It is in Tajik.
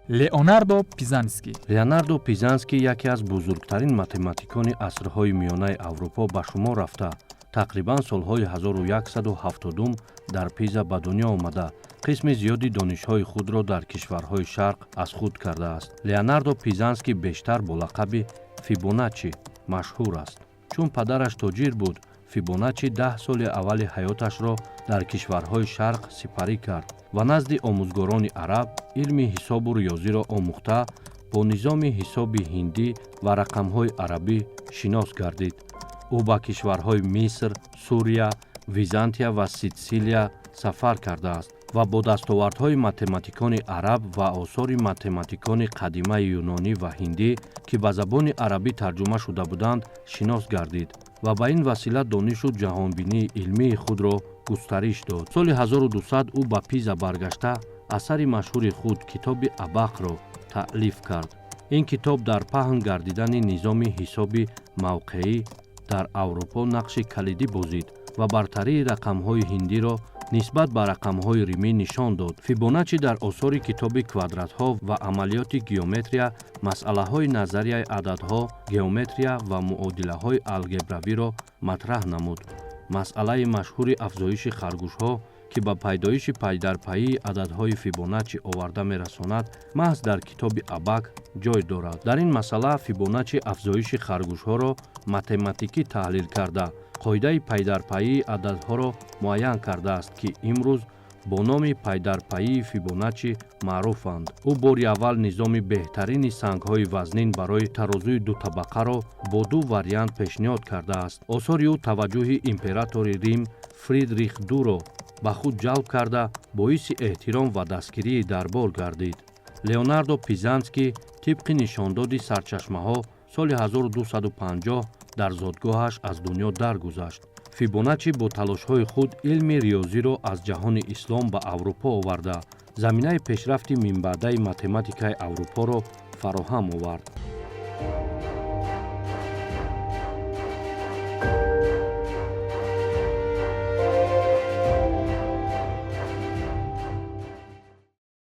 Леонардо Пизанский. Леонардо Пизанский яке аз бузургтарин математикони асрҳои миёнаи Аврупо ба шумор рафта, тақрибан солҳои 1170 дар Пиза ба дунё омада, қисми зиёди донишҳои худро дар кишварҳои Шарқ аз худ кардааст. Леонардо Пизанский бештар бо лақаби Фибоначчи машҳур аст. Чун падараш тоҷир буд, Фибоначчи 10 соли аввали ҳаёташро дар кишварҳои Шарқ сипарӣ кард ва назди омӯзгорони араб илми ҳисобу риёзиро омӯхта, бо низоми ҳисоби ҳиндӣ ва рақамҳои арабӣ шинос гардид. Ӯ ба кишварҳои Миср, Сурия, Византия ва Ситсилия сафар кардааст ва бо дастовардҳои математикони араб ва осори математикони қадимаи юнонӣ ва ҳиндӣ, ки ба забони арабӣ тарҷума шуда буданд, шинос гардид ва ба ин васила донишу ҷаҳонбинии илмии худро густариш дод. Соли 1200 ӯ ба Пиза баргашта, асари машҳури худ, китоби Абақро таълиф кард. Ин китоб дар паҳн гардидани низоми ҳисоби мавқеӣ дар Аврупо нақши калидӣ бозид ва бартарии рақамҳои ҳиндиро нисбат ба рақамҳои римӣ нишон дод. Фибоначчи дар осори китоби квадратҳо ва амалиёти геометрия масъалаҳои назарияи ададҳо, геометрия ва муодилаҳои алгебравиро матраҳ намуд. Масъалаи машҳури афзоиши харгӯшҳо, ки ба пайдоиши пайдарпайии ададҳои Фибоначчи оварда мерасонад, маҳз дар китоби Абак ҷой дорад. Дар ин масъала Фибоначчи афзоиши харгӯшҳоро математикӣ таҳлил карда, қоидаи пайдарпайии ададҳоро муайян кардааст, ки имрӯз бо номи пайдарпайии Фибоначчи маъруфанд. Ӯ бори аввал низоми беҳтарини сангҳои вазнин барои тарозуи дутабақаро бо ду вариант пешниҳод кардааст. Осори ӯ таваҷҷӯҳи императори Рим Фридрих Дуро ба худ ҷалб карда, боиси эҳтиром ва дастгирии дарбор гардид. Леонардо Пизанский тибқи нишондоди сарчашмаҳо соли 1250 дар зодгоҳаш аз дунё даргузашт. Фибоначчи бо талошҳои худ илми риёзиро аз ҷаҳони ислом ба Аврупо оварда, заминаи пешрафти минбаъдаи математикаи Аврупоро фароҳам овард.